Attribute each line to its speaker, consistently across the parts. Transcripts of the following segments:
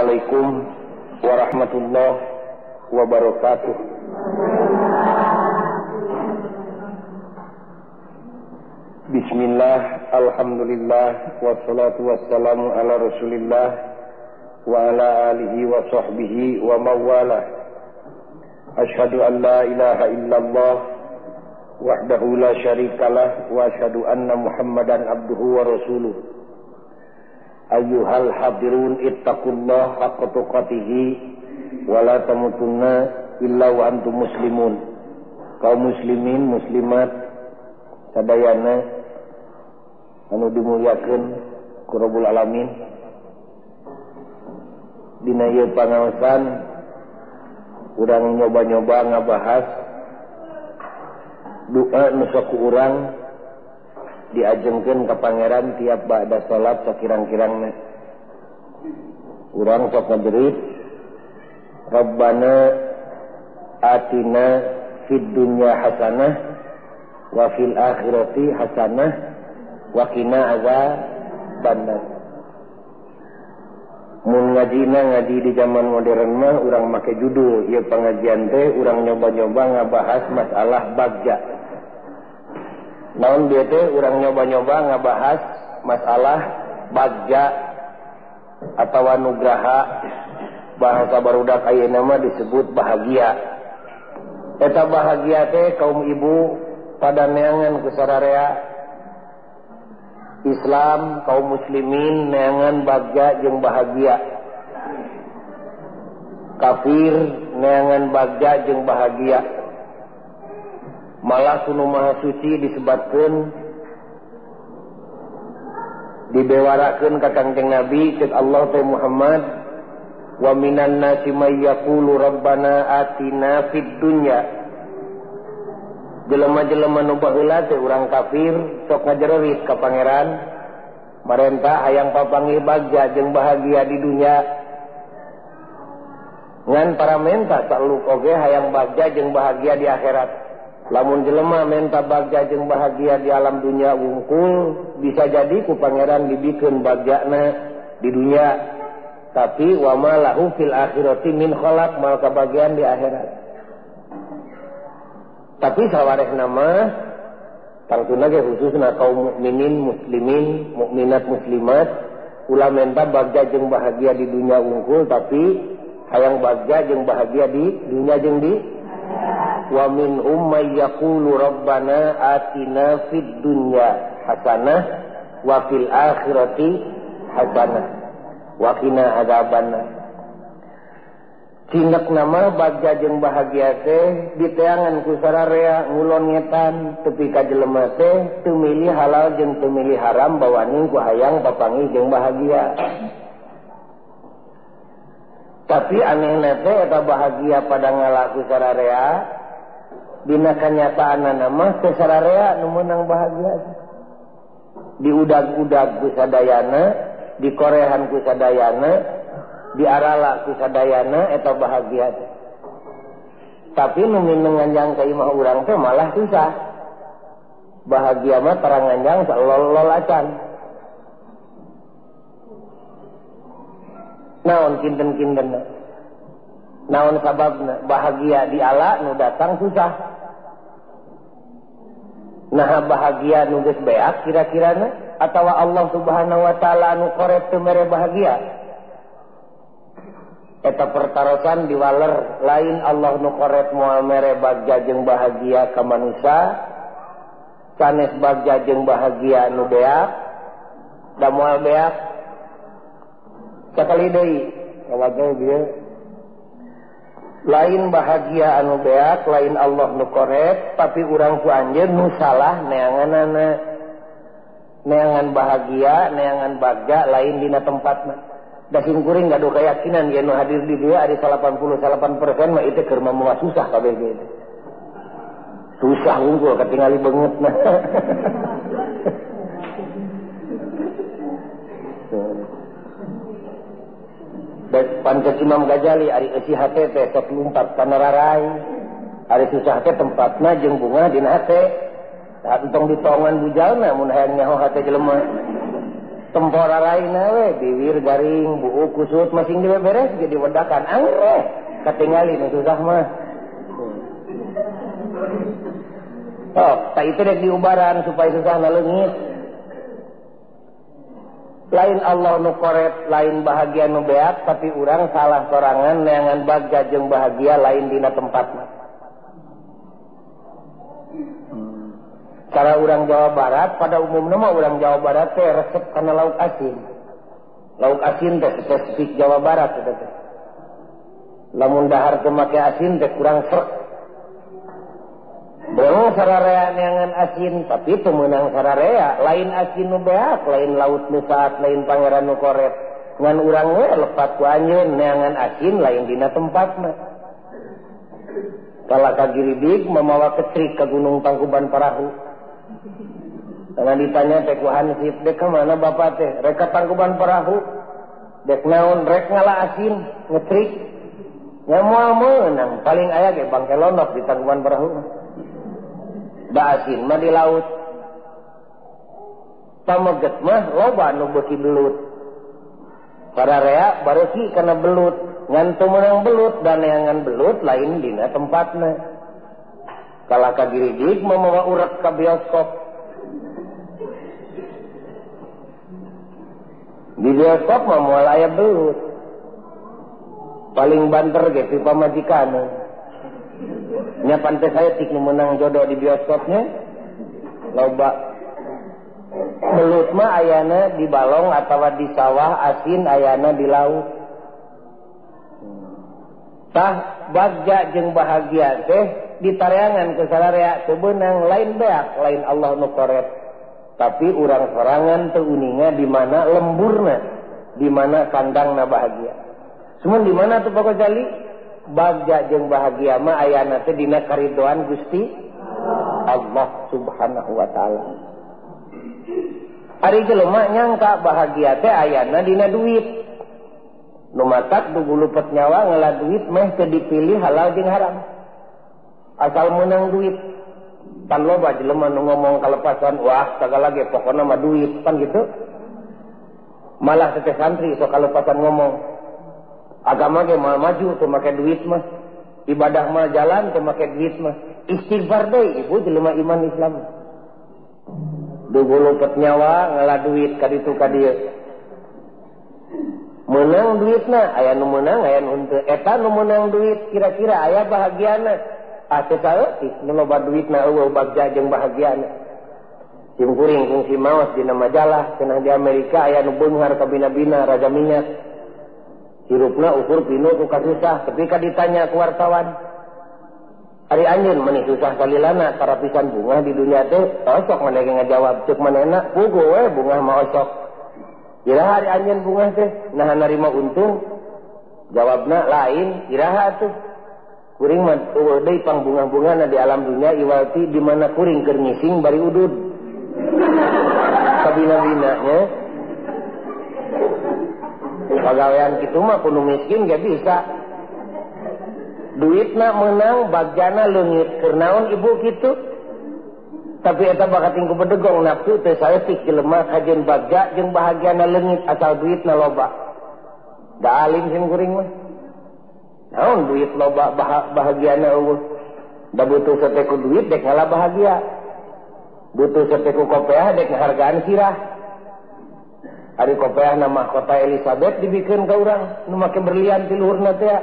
Speaker 1: Assalamualaikum warahmatullahi wabarakatuh. Bismillah, alhamdulillah, wassalatu wassalamu ala rasulillah wa ala alihi wa sahbihi wa mawalah. Ashhadu an la ilaha illallah wahdahu la syarikalah wa ashhadu anna muhammadan abduhu wa rasuluh. Ayyuhal hadirun ittaqullah haqqa tuqatihi wa la tamutunna illa wa antum muslimun. Kaum muslimin muslimat sadayana anu dimuliakeun ku Rabbul Alamin, dina ieu pangaosan urang nyoba-nyoba ngabahas doa nu sok ku urang diajengkeun ka pangeran tiap ba'da salat sakirang-kirangna. Urang sok ngajerit Rabbana atina fid dunya hasanah wa fil akhirati hasanah wa qina azabannar. Mun ngajina ngaji di zaman modern mah urang make judul ieu pengajian teh urang nyoba-nyoba ngabahas masalah bagja. Naon dia teh urang nyoba-nyoba ngabahas masalah bagja atawa nugraha, bahasa barudak ayeuna mah disebut bahagia. Eta bahagia teh kaum ibu pada neangan ku sararea Islam, kaum muslimin neangan bagja jeung bahagia. Kafir neangan bagja jeung bahagia. Malah kunu maha suci disebatkeun dibewarakeun ka Kangjeng Nabi ceuk Allah teh Muhammad, wa minan nasi may yaqulu rabbana atina fid dunya. Jelema-jelema nu baheula teh urang kafir sok ngajererit ka pangeran marenta hayang papanggih bagja jeung bahagia di dunya. Ngan para menta saeluk oge hayang bagja jeung bahagia di akhirat. Lamun jelema menta bagja jeung bahagia di alam dunia wungkul, bisa jadi ku pangeran dibikeun bagjana di dunia, tapi wa ma lahu fil akhirati min khalaq, mal kabagian di akhirat. Tapi sawarehna mah tangtuna ge khususna kaum mukminin muslimin, mukminat muslimat, ulah menta bagja jeung bahagia di dunia wungkul, tapi hayang bagja jeung bahagia di dunia jeung di wa minhum may yaqulu rabbana atina fid dunya hasanah wa fil akhirati hasanah wa qina adzabannar. Cinek nama bagja jeung bahagia teh diteangan ku sararea ngulon ngetan tepi ka jelema teh teu milih halal jeung teu milih haram bawaning ku hayang papanggih jeung bahagia. Tapi anehna teh eta bahagia pada ngalaku sararea dina kanyataanna mah teu sararea nu meunang bahagia. Diudag-udag ku sadayana, dikorehan ku sadayana, diarala ku sadayana eta bahagia teh. Tapi nu nganjang ka imah urang teh malah susah. Bahagia mah tarang nganjang salolol acan. Naon kinten-kintenna? Naon sababna? Bahagia di ala nu datang susah. Nah bahagia nu geus beak kira-kirana atawa Allah Subhanahu wa taala nu korep teu mere bahagia? Eta pertarosan diwaler lain Allah nu korep moal mere bagja jeung bahagia ka manusia, sanes bagja jeung bahagia nu beak da moal beak. Sakali deui kawagel dia lain bahagia anu beak, lain Allah nu korep, tapi urang ku anjeun nu salah neanganana. Neangan bahagia, neangan bagja lain dina tempatna. Da singkuring gaduh keyakinan yen nu hadir di dieu ari 88% mah itu keur mah susah kabeh ge. Susah unggul katingali beungeutna. Pancet Imam Ghazali ari eusi hate teh sok lumpat kana rarai. Ari susah teh tempatna jeung bunga dina hate. Tah entong ditongan bujalna mun hayang nyaho hate jelema. Tempora raina we bibir garing buuk kusut masing dibeberes jadi wedakan angre katingali nu susah mah. Oh, tak itu dek diubaran supaya susah leungit. Lain Allah nu koret, lain bahagia nu beak, tapi urang salah sorangan neangan bagja jeung bahagia lain dina tempatna. Cara urang Jawa Barat pada umumna mah urang Jawa Barat teh resep kana lauk asin. Lauk asin teh spesifik Jawa Barat eta teh. Lamun dahar teu make asin teh kurang srek. Beung sararea neangan asin tapi teu meunang sararea, lain asin nu beak, lain laut nu saat, lain pangeran nu koret. Ngan urang we lepat ku anjeun neangan asin lain dina tempatna. Kalah ka Giribig mamawa kecrik ka Gunung Tangkuban Parahu. Karena ditanya teh ku Hansip, dek kemana bapak teh? Rek ka Tangkuban Parahu. Dek naon? Rek ngala asin, ngetrik. Nya moal meunang, paling aya ge bangke lonok di Tangkuban Parahu. Da asin mah di laut. Pameget mah loba nu beuki belut. Sararea bareuki kana belut. Ngan teu meunang belut dan neangan belut lain dina tempatna. Kalah ka Girigig mamawa urek ka bioskop. Di bioskop mah moal aya belut. Paling banter ge pi pamajikan. Nya pantes saya tik nu meunang jodoh di bioskopnya. Loba belut mah ayana di balong atawa di sawah, asin ayana di laut. Tah bagja jeung bahagia teh ditareangan ke sararea teu beunang lain beak, lain Allah nu koret. Tapi urang sorangan teu uninga di mana lemburna, di mana kandangna bahagia. Sumun di mana tuh Pak Ghazali? Bagja jeung bahagia mah ayana teh dina karidoan Gusti Allah Subhanahu wa taala. Ari jelema nyangka bahagia teh ayana dina duit. Nu matak dugu lupet nyawa ngala duit meh teu dipilih halal jeung haram. Asal meunang duit. Pan loba jelema nu ngomong kalepasan, wah sagala ge pokona mah duit, pan gitu. Malah teteh santri sok kalepasan ngomong. Agama ge moal maju teu make duit mah. Ibadah mah jalan teu make duit mah. Istighfar deui ibu jelema iman Islam. Dugu lupet nyawa ngala duit ka ditu ka dieu. Meunang duitna, aya nu meunang, aya nu henteu. Eta nu meunang duit kira-kira aya bahagiana. Ah teu saeutik nu loba duitna eueuh bagja jeung bahagiana. Sim kuring kungsi maos dina majalah cenah di Amerika aya nu beunghar ka bina-bina raja minyak. Hirupna ukur pinu ku kasusah, ketika ditanya ku wartawan, ari anjeun meni susah salilana tarapisan bunga di dunia teh, osok maneh ge ngajawab ceuk manehna puguh we bunga mah osok. Iraha ari anjeun bunga teh naha narima untung? Jawabna lain, iraha atuh. Kuring mah eueuh deui pang bunga-bungana di alam dunia iwalti di mana kuring keur ngising bari udud. Kabina-bina nya. Pagawean kitu mah kudu miskin ge bisa. Duitna meunang bagjana leungit keur naon ibu kitu? Tapi eta bakating ku bedegong nafsu teh saeutik jelema kajeun bagja jeung bahagiana leungit asal duitna loba. Da alim sim kuring mah. Naon duit loba bahagiana eueuh. Da butuh sate ku duit dek ngala bahagia. Butuh sate ku kopeah dek ngahargaan sirah. Ari kopeah nama kota Elizabeth dibikeun ka urang nu make berlian ti luhurna teh.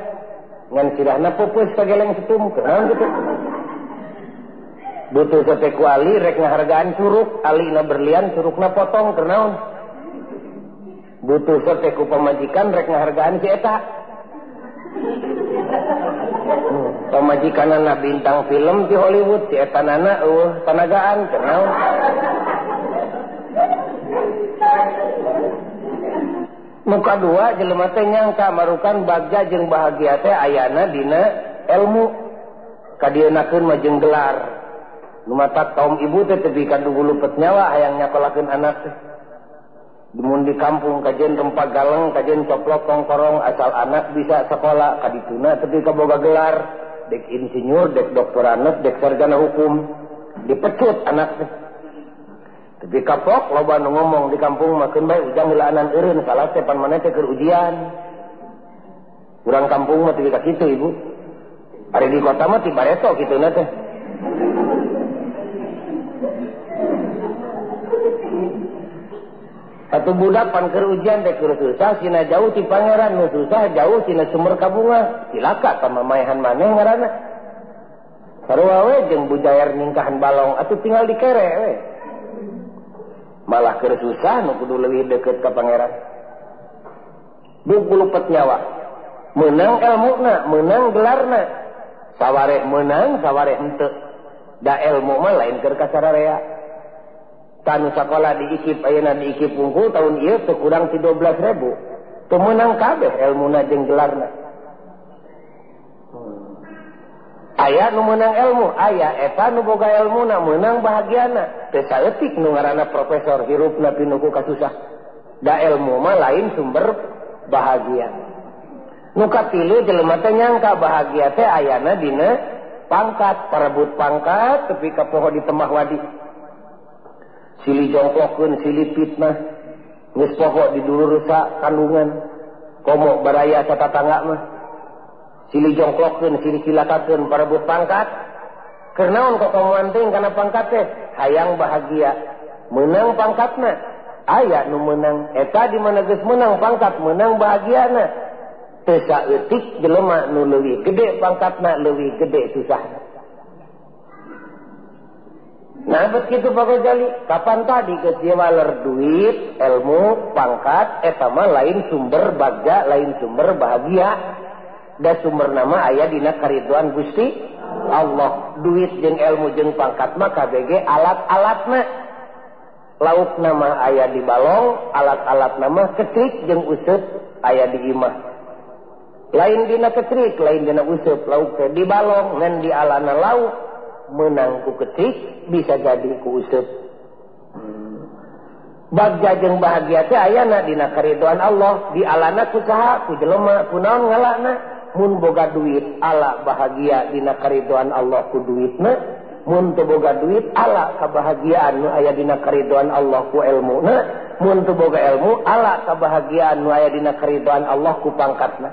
Speaker 1: Ngan sirahna peupeus ka geleng setum kunaon kitu. Butuh sate ku ali rek ngahargaan curug, alina berlian curugna potong kunaon. Butuh sate ku pamajikan rek ngahargaan si eta. Pamajikanana bintang film di Hollywood, si eta nana eueuh tanagaan kunaon. Muka dua jelema teh nyangka marukan bagja jeung bahagia teh ayana dina ilmu. Kadieunakeun mah jeung gelar. Nu matak kaum ibu teh tepi ka dugu lupet nyawa hayang nyakolakeun anak teh. Mun di kampung kajeun rempah galeng, kajeun coplok kongkorong asal anak bisa sekolah kadituna tepi ka boga gelar, dek insinyur, dek doktoranus, dek sarjana hukum. Dipecut anak teh. Tapi kapok loba nu ngomong di kampung mah keun bae ujang heulaanan eureun salah teh pan maneh teh keur ujian. Urang kampung mah teu kitu ibu. Ari di kota mah ti bareto kituna teh. Satu budak pan keur ujian teh keur susah sina jauh ti pangeran nu susah jauh sina sumber kabunga. Cilaka ka mamaehan maneh ngaranna. Sarua we jeung bujair ningkahan balong atuh tinggal dikere we. Malah keur susah nu kudu leuwih deukeut ka pangeran. Buku lupet nyawa. Meunang elmuna, meunang gelarna. Saware meunang, saware henteu. Da elmu mah lain keur kasararea. Tanu sakola diikip ayeuna diikip wungkul tahun ieu teu kurang ti 12.000. Teu meunang kabeh elmuna jeung gelarna. Aya nu meunang ilmu, aya eta nu boga ilmuna meunang bahagiana. Teu saeutik nu ngaranna profesor hirupna pinuh ku kasusah. Da ilmu mah lain sumber bahagia. Nu katilu jelema teh nyangka bahagia teh ayana dina pangkat, parebut pangkat tepi ka poho di temah wadi. Silih jongklokeun, silih fitnah. Geus poho di dulur rusak kandungan. Komo baraya satatangga mah. Silih jongklokeun, silih cilakakeun parebut pangkat. Keur naon kok komoan teuing kana pangkat teh? Hayang bahagia. Meunang pangkatna. Aya nu meunang. Eta di mana geus meunang pangkat, meunang bahagiana. Teu saeutik jelema nu leuwih gede pangkatna, leuwih gede susahna. Nah, begitu Pak Ghazali, kapan tadi kecewaler duit, ilmu, pangkat, eta mah lain sumber bagja, lain sumber bahagia. Da sumber nama aya dina kariduan Gusti Allah. Duit jeung ilmu jeung pangkat mah KBG alat-alatna. Lauk nama aya di balong, alat-alat nama ketrik jeung useup aya di imah. Lain dina ketrik, lain dina useup, lauk teh di balong, ngan di alana lauk menang ku ketrik bisa jadi ku useup. Bagja jeung bahagia teh ayana dina kariduan Allah, di alana ku saha, ku jelema, ku naon ngalana. Mun boga duit ala bahagia dina kariduan Allah ku duitna, mun teu boga duit ala kabahagiaan nu aya dina kariduan Allah ku elmuna, mun teu boga ilmu ala kabahagiaan nu aya dina kariduan Allah ku pangkatna.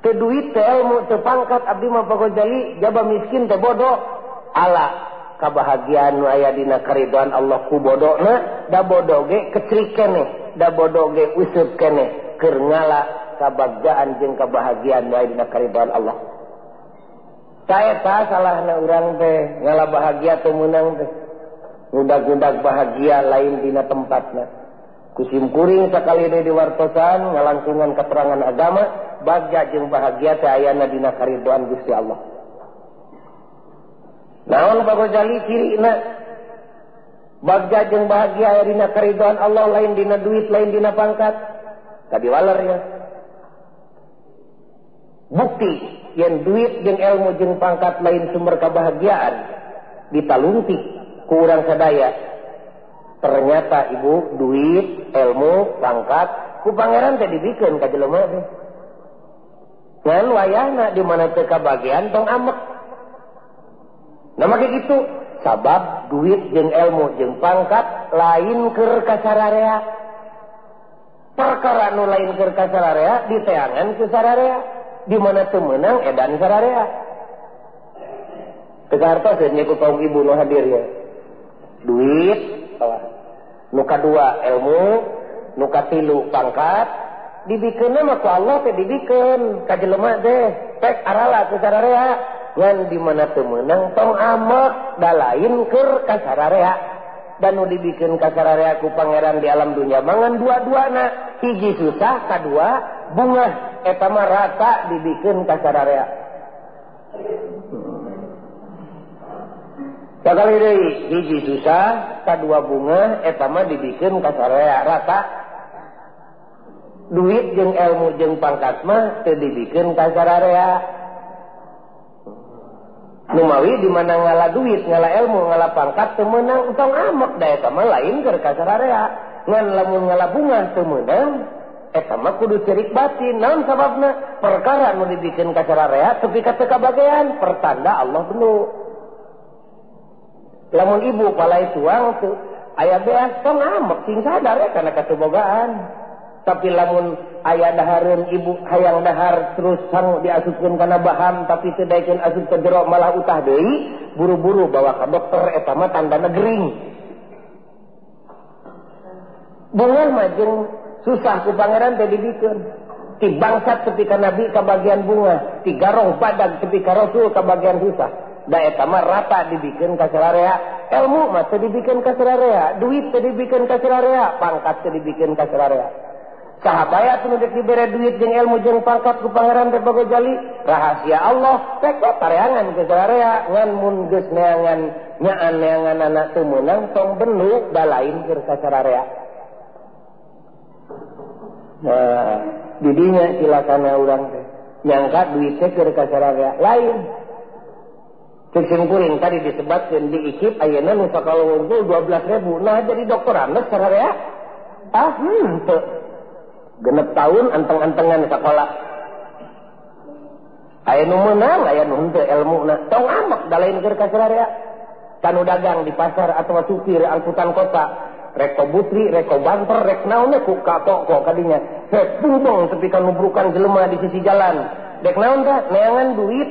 Speaker 1: Teu duit teu ilmu teu pangkat abdi mah Pak Ghazali jaba miskin teu bodoh, ala kabahagiaan nu aya dina kariduan Allah ku bodona, da bodoh ge kecrik keneh, da bodoh ge useup keneh keur ngala kabagjaan jeung kabahagiaan nu aya dina kariduan Allah. Saeta salahna urang teh ngala bahagia teu meunang teh. Ngudag-ngudag bahagia lain dina tempatna. Kusim kuring sakali deui diwartosan ngalangkungan keterangan agama, bagja jeung bahagia teh ayana dina kariduan Gusti Allah. Naon Pak Ghazali cirina? Bagja jeung bahagia aya dina kariduan Allah lain dina duit, lain dina pangkat. Tadi waler ya. Bukti yang duit jeung ilmu jeung pangkat lain sumber kebahagiaan ditalungtik ku urang sadaya. Ternyata ibu duit, ilmu, pangkat ku pangeran teh dibikeun ka jelema teh. Ngan wayahna di mana teu kabagian tong amek. Nah make kitu sabab duit jeung ilmu jeung pangkat lain keur kasararea. Perkara nu lain keur kasararea diteangan ku sararea. Di mana teu meunang edan sararea. Teu kahartoseun nya ku kaum ibu nu hadir ya. Duit, nu kadua ilmu, nu katilu pangkat, dibikeunna mah ku Allah teh dibikeun ka jelema teh, pek arala ku sararea. Ngan di mana teu meunang tong amek, da lain keur ka sararea. Dan nu dibikeun ka sararea ku pangeran di alam dunia mangan dua-duana, hiji susah, kadua bungah. Eta mah rata dibikeun ka sararea. Sakali deui hiji susah, kadua bunga, eta mah dibikeun ka sararea rata. Duit jeung ilmu jeung pangkat mah teu dibikeun ka sararea. Numawi di mana ngala duit, ngala ilmu, ngala pangkat teu meunang tong amek, da eta mah lain keur ka sararea. Ngan lamun ngala bunga teu meunang, eta mah kudu cerik batin. Naon sababna? Perkara nu dibikeun ka sararea tepi ka teu kabagean, pertanda Allah benu. Lamun ibu palai tuang Aya beas tong amek sing sadar ya kana katebogaan. Tapi lamun aya dahareun ibu hayang dahar terus sangu diasupkeun kana baham tapi teu daekeun asup ke jero malah utah deui, buru-buru bawa ka dokter eta mah tandana gering. Bunga mah jeung susah ku pangeran teh dibikeun. Ti bangsat tepi ka nabi ka bagian bunga, ti garong badag tepi ka rasul ka bagian susah. Da eta mah rata dibikeun ka sararea. Ilmu mah teu dibikeun ka sararea, duit teu dibikeun ka sararea, pangkat teu dibikeun ka sararea. Sahabaya nu dek dibere duit jeung ilmu jeung pangkat ku pangeran teh boga jali, rahasia Allah rek tareangan ka sararea ngan mun geus neangan nyaan neanganana teu meunang tong benu da lain keur ka sararea. Nah, didinya cilakana urang teh nyangka duit teh keur ka sararea lain. Cek simkuring tadi disebatkeun di IKIP ayeuna nu sakola wungkul 12.000. Nah jadi doktorandes sararea ah henteu. Genep tahun anteng-antengan sekolah. Aya nu meunang aya nu henteu elmuna. Tong amek da lain keur ka sararea. Kanu dagang di pasar atawa supir angkutan kota, rek kobutri, rek kobanter, rek naon ku kapok kadinya. Rek bumbong tepi ka nubrukan jelema di sisi jalan. Dek naon tah neangan duit,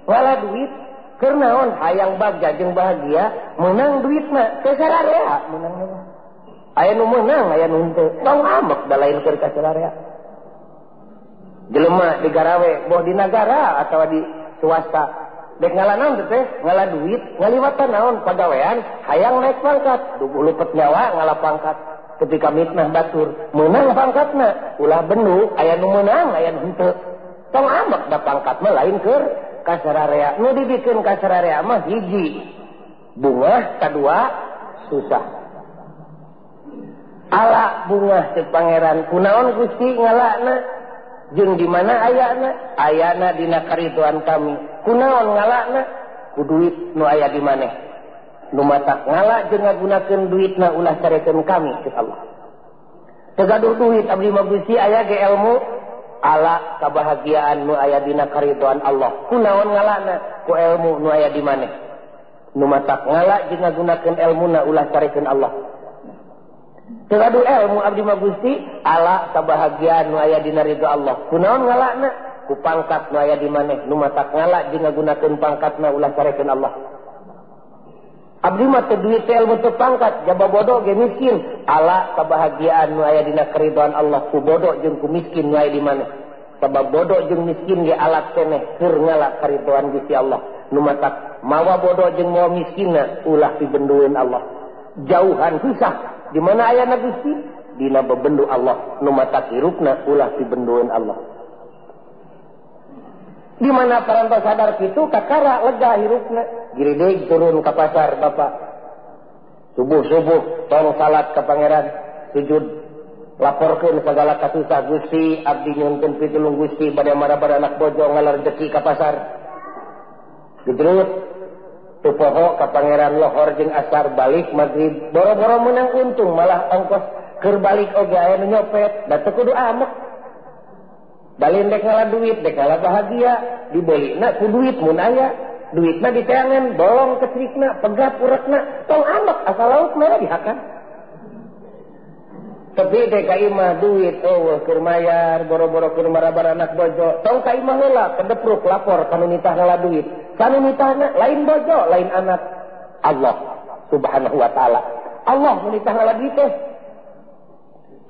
Speaker 1: ngala duit, keur naon hayang bagja jeung bahagia, meunang duitna teu sararea meunang mah. Aya nu meunang aya nu henteu. Tong amek da lain keur ka sararea. Jelema digarawe boh di nagara atawa di swasta. Dek ngala naon teh ngala duit, ngaliwatan naon pagawean, hayang naik pangkat, duh lupet nyawa ngala pangkat. Ketika mitnah batur, meunang pangkatna, ulah benu aya nu meunang aya nu henteu. Tong amek da pangkat mah lain keur ka sararea. Nu dibikeun ka sararea mah hiji bungah, kadua susah. Ala bungah cek pangeran kunaon Gusti ngalana jeung di mana ayana? Ayana dina karidoan kami. Kunaon ngalana? Ku duit nu aya di maneh. Nu matak ngala jeung ngagunakeun duitna ulah carekeun kami cek Allah. Teu gaduh duit abdi mah Gusti aya ge ilmu ala kabahagiaan nu aya dina karidoan Allah. Kunaon ngalana? Ku ilmu nu aya di maneh. Nu matak ngala jeung ngagunakeun elmuna ulah carekeun Allah. Teu gaduh ilmu abdi mah Gusti ala kabahagiaan nu aya dina ridho Allah. Kunaon ngalana? Ku pangkat nu aya di maneh. Nu matak ngala jeung ngagunakeun pangkatna ulah carekeun Allah. Abdi mah teu duit teu ilmu teu pangkat, jaba bodoh ge miskin. Ala kabahagiaan nu aya dina keridhaan Allah ku bodoh jeung ku miskin nu aya di maneh. Sabab bodoh jeung miskin ge alat keneh keur ngala karidhaan Gusti Allah. Nu matak mawa bodoh jeung mawa miskinna ulah pibendueun Allah. Jauhan susah di mana ayana Gusti? Dina bebendu Allah. Nu matak hirupna ulah pibendueun Allah. Di mana parantos sadar kitu kakara lega hirupna. Girideg turun ka pasar bapak. Subuh-subuh tong salat ka pangeran, sujud laporkeun sagala kasusah Gusti, abdi nyuhunkeun pitulung Gusti bade marabar anak bojo ngalar rezeki ka pasar. Gejrut teu poho ka pangeran lohor jeung asar balik magrib boro-boro meunang untung malah ongkos keur balik oge aya nu nyopet da teu kudu amek. Balin dek ngala duit dek ngala bahagia dibelina ku duit mun aya duitna diteangan bolong kecerikna pegat urekna tong amek asal lauk mah dihakan. Tapi dek ka imah duit eueuh keur mayar boro-boro keur marabar anak bojo tong ka imah heula kedepruk lapor kanu nitah ngala duit. Kanu nitahna lain bojo lain anak Allah subhanahu wa ta'ala. Allah nu nitah ngala duit teh.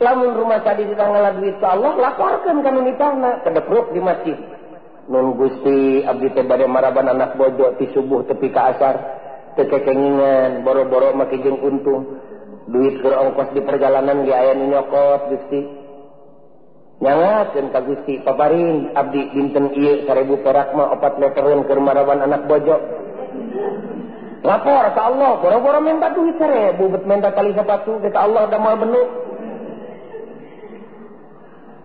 Speaker 1: Lamun rumah tadi nitah ngala duit ka Allah laporkeun kanu nitahna kedepruk di masjid. Nun Gusti abdi teh bade maraban anak bojo ti subuh tepi ka asar teu kekengingan boro-boro make jeung untung duit keur ongkos di perjalanan ge aya nu nyokot Gusti. Nyangakeun ka Gusti paparin abdi dinten ieu 1000 perak mah 4 metereun keur maraban anak bojo. Lapor ka Allah boro-boro minta duit 1000 bet minta tali sepatu ke Allah da moal benuk.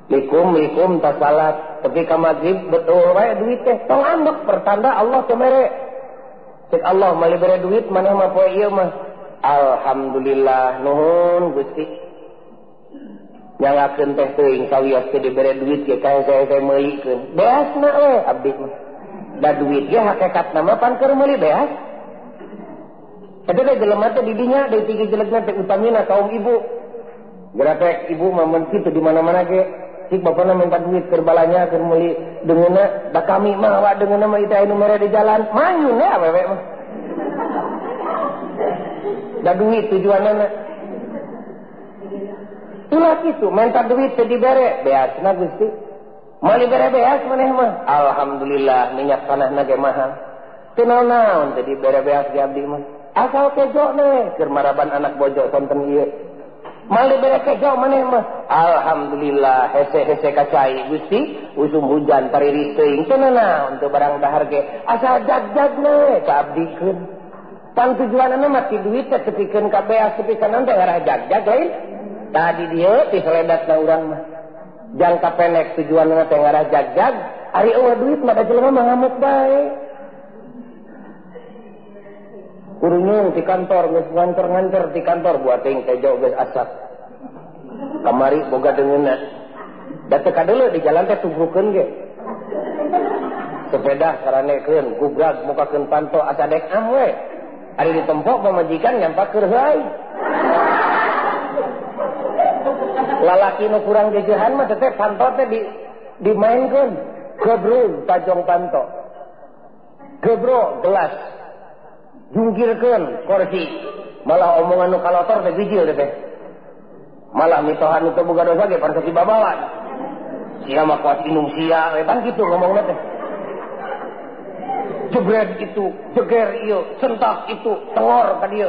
Speaker 1: Likum likum tas salat tapi ka magrib betul wae duit teh tong ambek pertanda Allah teu mere. Cek Allah mah bere duit maneh mah poe ieu mah. Alhamdulillah nuhun Gusti. Nyangakeun teh teuing sawios teh dibere duit ge kae saya meulikeun. Beasna we abdi mah. Da duit ge hakikatna mah pan keur meuli beas. Eta teh jelema teh di dinya deui tiga jelegna teh utamina kaum ibu. Gerapek ibu mah mun kitu di mana-mana ge. Cik bapana minta duit keur balanya keur meuli deungeunna, da kami mah wa deungeunna mah ieu teh anu mere di jalan. Manyun ya awewe mah. Da duit tujuanana. Ulah kitu minta duit teu dibere, beasna Gusti. Moal dibere beas maneh mah. Alhamdulillah minyak tanahna ge mahal. Teu naon-naon teu dibere beas ge abdi mah. Asal kejo ne keur maraban anak bojo sonten ieu. Moal dibere kejo maneh mah. Alhamdulillah hese-hese ka cai Gusti, usum hujan pariris teuing teu naon teu barang dahar ge. Asal jag-jag ne ka abdikeun. Pan tujuanana mah ti duit teh tepikeun ka beas tepikeun teh ngarah jag-jag lain. Tadi dia ti seledatna urang mah. Jangka pendek tujuanna teh ngarah jag-jag, ari eueuh duit mah da jelema mah ngamuk bae. Kurunyung di kantor geus nganter-nganter di kantor buat teuing tejo geus asak. Kamari boga deungeunna. Da teu kadeuleu di jalan teh tugrukeun ge. Sepeda saranekeun, gubrag mukakeun panto asa dek am we. Ari ditempok pamajikan nyampak keur heui. Lalaki nu kurang jejehan mah teh panto teh dimainkeun. Gebrung tajong panto. Gebro gelas. Jungkirkeun kursi. Malah omongan nu kalotor teh bijil teh. Malah mitohan nu teu boga dosa ge parsaki babawa. Sia mah kuat inung sia we pan kitu ngomongna teh. Jebret itu, jeger ieu, sentak itu, tengor ka dieu.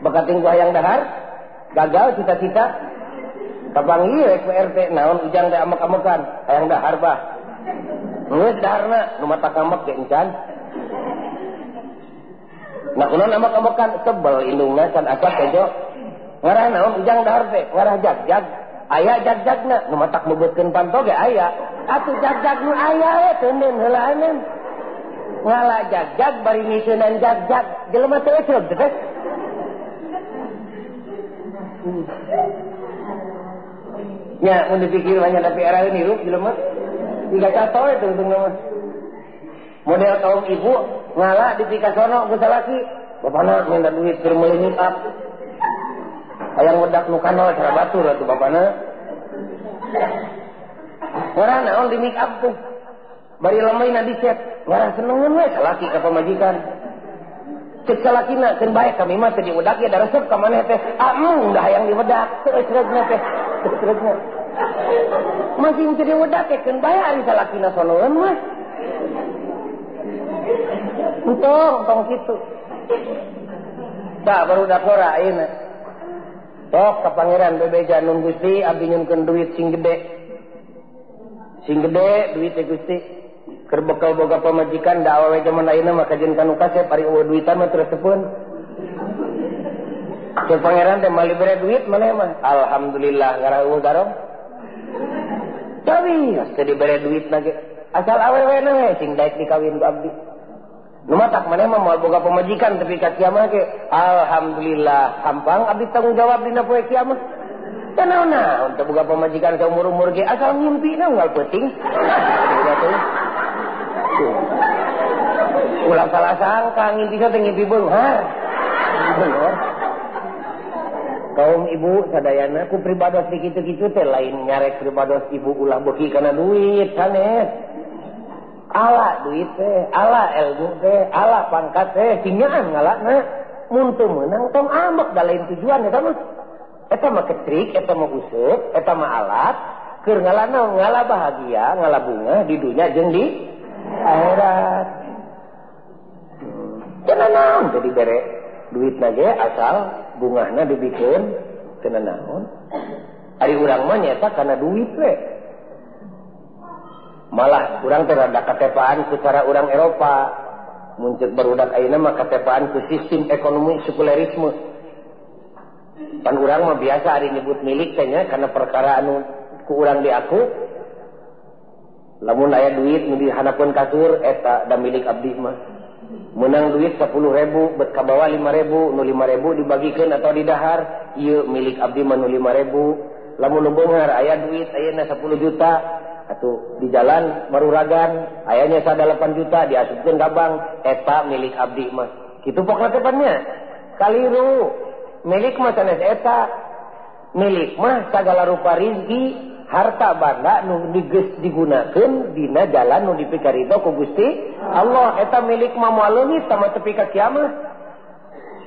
Speaker 1: Bakating ku hayang dahar, gagal cita-cita. Kapanggih rek RT naon ujang teh amek-amekan, hayang dahar bah. Geus daharna nu matak amek ge encan. Nah kunaon amek-amekan sebel indungna can asak kejo. Ngarah naon ujang dahar teh, ngarah jag-jag. Aya jag-jagna nu matak meubeutkeun panto ge aya. Atuh jag-jag nu aya we teuneun heulaaneun. Ngala jag-jag bari miseunan jag-jag, jelema teh ecreg teh. Nya mun dipikir banyak tapi era ini hirup jelema. Tiga catoe tungtungna mah. Model kaum ibu ngala di pikasono ku salaki. Bapana minta duit keur meuli make up. Hayang wedak nu kanol cara batur atuh bapana. Ngarah naon di make up tuh. Bari lemeuy dicet, ngarah senengeun we salaki ka pamajikan. Cek salakina keun bae kami mah teu diwedak ya da resep ka maneh teh. Ah dah hayang diwedak, teu ecregna teh. Teu masih teu diwedak ya keun bae ari salakina sonoeun mah. Entong, entong kitu. Tah barudak ora ayeuna. Tok ka pangeran bebeja nun Gusti abdi nyunkeun duit sing gede. Sing gede duit teh Gusti. Keur bekal boga pamajikan da awewe jaman ayeuna mah kajeun ka nu kasep ari eueuh duitan mah terus tepun. Cek pangeran teh mali bere duit maneh mah. Alhamdulillah ngarah eueuh garong. Tapi teu dibere duit na ge. Asal awewe na we sing daek dikawin ku abdi. Nu matak maneh mah moal boga pamajikan tepi ka kiamah ge. Alhamdulillah hampang abdi tanggung jawab dina poe kiamah. Teu naon-naon teu boga pamajikan saumur-umur ge asal ngimpina unggal peuting. Ulah salah sangka ngimpi teh ngimpi beunghar. Bener. Kaum ibu sadayana ku pribados di kitu-kitu teh lain nyarek pribados ibu ulah beuki kana duit sanes. Ala duit teh, ala ilmu teh, ala pangkat teh, singaan ngalana. Mun teu meunang tong ambek da lain tujuan eta mah. Eta mah ketrik, eta mah useup, eta mah alat keur ngalana ngala bahagia, ngala bunga di dunya jeung di akhirat. Teu naon teh dibere duitna ge asal bungahna dibikeun teu naon. Ari urang mah nyaeta kana duit we. Malah urang teh rada katepaan ku cara urang Eropa. Mun ceuk barudak ayeuna mah katepaan ku sistem ekonomi sekulerisme. Pan urang mah biasa ari nyebut milik teh nya kana perkara anu ku urang diaku. Lamun aya duit nu dihanapeun kasur eta da milik abdi mah. Menang duit 10.000 bet kabawa 5.000 nu 5.000 dibagikeun atau didahar ieu milik abdi mah nu 5.000. Lamun nu beunghar aya duit ayeuna 10 juta atuh di jalan maruragan ayanya 8 juta diasupkeun ka bank eta milik abdi mah. Kitu pokna teh nya. Kaliru milik mah sanes eta. Milik mah sagala rupa rizki, harta banda nu geus digunakeun dina jalan nu dipikarido ku Gusti Allah. Eta milik mah moal leungit sama tepi ka kiamat.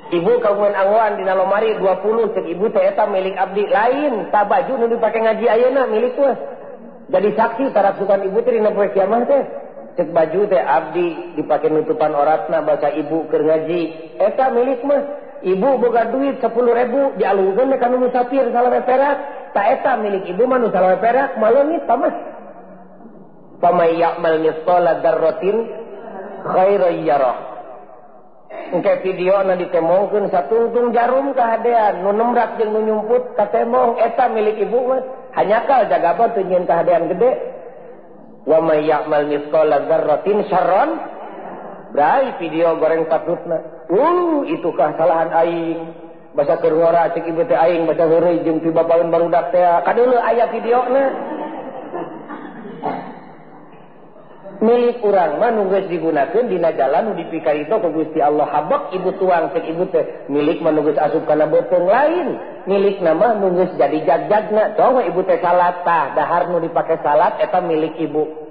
Speaker 1: Ibu kagungan anggoan dina lomari 20 cek ibu teh eta milik abdi lain, ta baju nu dipake ngaji ayeuna milik mah. Jadi saksi tarapsukan ibu teh dina poe kiamat teh. Cek baju teh abdi dipake nutupan oratna baca ibu keur ngaji, eta milik mah. Ibu boga duit 10.000 dialungkeun ka nu musafir salawe perak, ta eta milik ibu mah nu salawe perak maleungit ta mah. Famay ya'mal mithqala dzarratin khairan yarah. Engke video na ditemongkeun satungtung jarum kahadean nu nemrak jeung nu nyumput katemong eta milik ibu mah. Hanyakal jagaba teu nyieun kahadean gede. Wa may ya'mal mithqala dzarratin syarran. Brai video goreng patutna. Itu kesalahan aing. Basa keur ngora cek ibu teh aing basa heureuy jeung ti bapaeun barudak teh. Kadeuleu aya videona. Milik urang mah nu geus digunakeun dina jalan nu dipikarido ku Gusti Allah. Habek ibu tuang cek ibu teh milik mah nu geus asup kana beuteung lain. Milik mah nu geus jadi jagjagna. Tong ibu teh salat tah dahar nu dipake salat eta milik ibu.